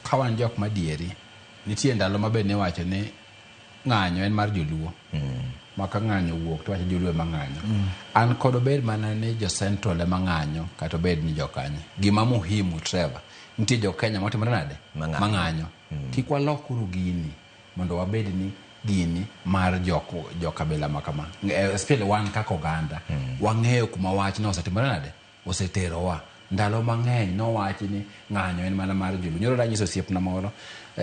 Ka wan jok madieri, nitie ndalo ma be niwacho ni ng'anyo en mar joluo. Ma ka ng'anyo owuok to wacho joluo ema ng'anyo. An kod obed mana ni jo Central ema ng'anyo kata obed ni jokanye. Gima muhimu Trevor, nitie jo Kenya motimore nade? Mang'anyo. Mang'anyo. Kik walokuru gini mondo wabed ni gini mar jok jokabila ma kama. Especially wan kaka oganda. Wang'eyo kuma wachno osetimore nade? Oseterowa. Ndalo mang'eny nowachi ni ng'anyo en mana mar joluo. Nyoro nanyiso osiepna moro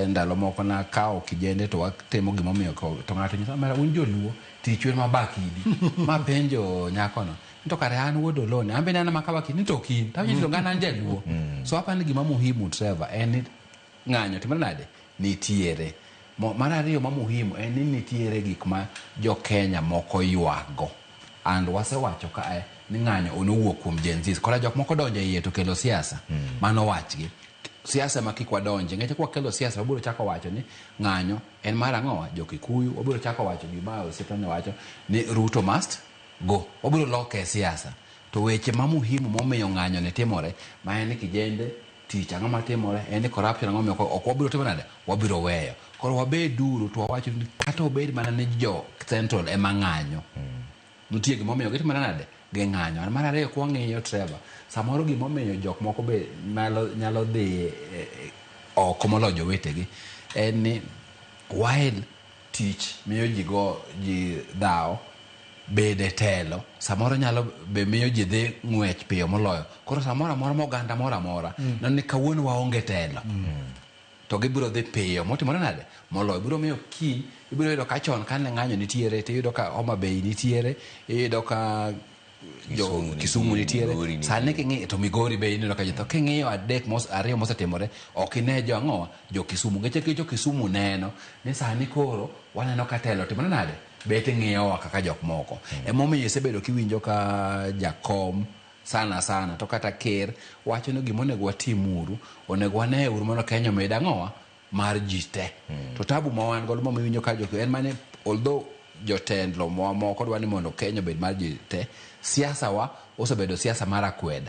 ndalo moko nakawo kijende to watimo gimomiyo to ng'ato nyisa omera un joluo tich en mabakidi. Mapenjo nyakono ni to kare an wuod Oloo ni an bende an ema akawo kidi ni to ok in. Tawinjo ni to ng'ano an jaluo. So aparo ni gima muhimu Trevor en ni ng'anyo timore nade? Nitiere. Mar ariyo ma muhimu en ni nitiere gik ma jo Kenya moko ywago. And wasewacho kae ni ng'anyo nowuok kuom Gen Zs. Kora jok moko donjo e iye to kelo siasa. Mano wachgi. Siasa ma kik wadonje. Nikech kwakelo siasa wabiro chako wacho ni ng'anyo en mar ang'owa? Jo Kikuyu. Wabiro chako wacho gima osiepna ne wacho ni Ruto must go. Wabiro loke e siasa. To weche ma muhimu momiyo ng'anyo ni timore ma en ni kijende tich ang'o matimore en ni corruption ang'o momiyo ok wabiro timo nade wabiro weyo. Koro wabeduru to wawach ni kata obed mana ni jo Central ema ng'anyo. Nitie gimomiyo gitimore nade? Ging'anyo. An mar ariyo kwang'iyo Trevor, samoro gimomiyo jok moko be nyalo dhi oko moloyo jowetegi en ni while tich miyo ji go ji dhawo bede telo samoro nyalo be miyo ji dhi ng'wech piyo moloyo. Koro samoro amora ma oganda moro amora neno ni kawuono waonge telo. To gibiro dhi piyo motimore nade? Moloyo. Biro miyo kiny ibiro yudo ka chon kane ng'anyo nitiere tiyudo ka Homa Bay nitiere, iyudo ka jo Kisumu nitiere. Sani king'iyo to Migori be ineno ka jotho. King'iyo adek mos ariyo mosetimore ok ine jo ang'owa jo Kisumu. Nikech jo Kisumu neno ni sani koro waneno ka telo timore nade? Bet ng'iyowa kaka jok moko. Emomiyo isebedo kiwinjo ka jakom sana sana to kata ker wacho ni gima onego watim uru, onego wane uru mondo Kenya omed ang'owa mar ji te. To tabu ma wan godo mamiwinjo ka jo en mane although jotelo moko dwa ni mondo Kenya obed mar ji te, siasa wa osebedo siasa mar akweda.